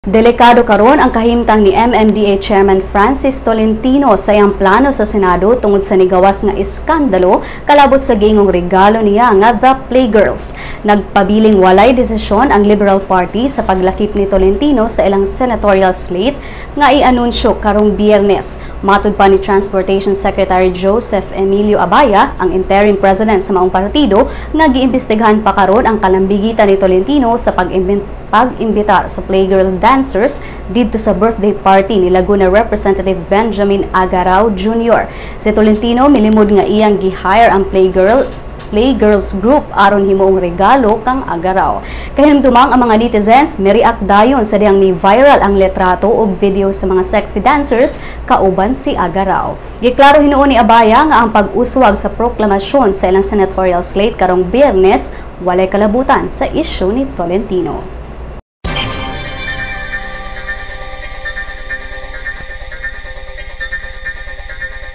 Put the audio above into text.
Delikado karon ang kahimtang ni MMDA Chairman Francis Tolentino sa iyang plano sa Senado tungod sa nigawas nga iskandalo kalabot sa giingong regalo niya nga The Playgirls. Nagpabiling walay desisyon ang Liberal Party sa paglakip ni Tolentino sa ilang senatorial slate nga ianunsyo karong Biyernes. Matud pa ni Transportation Secretary Joseph Emilio Abaya, ang interim president sa maong partido, nga giimbestigahan pa karon ang kalambigitan ni Tolentino sa pag-imbitar sa Playgirl dancers didto sa birthday party ni Laguna Representative Benjamin Agarao Jr. Si Tolentino milimod nga iyang gi-hire ang Playgirls Group aron himuong regalo kang Agarao. Kahinumdumang ang mga netizens mi-react dayon sa dihang mi viral ang litrato ug video sa mga sexy dancers kauban si Agarao. Giklaro hinuon ni Abaya nga ang pag-uswag sa proklamasyon sa ilang senatorial slate karong Biyernes walay kalabutan sa isyu ni Tolentino.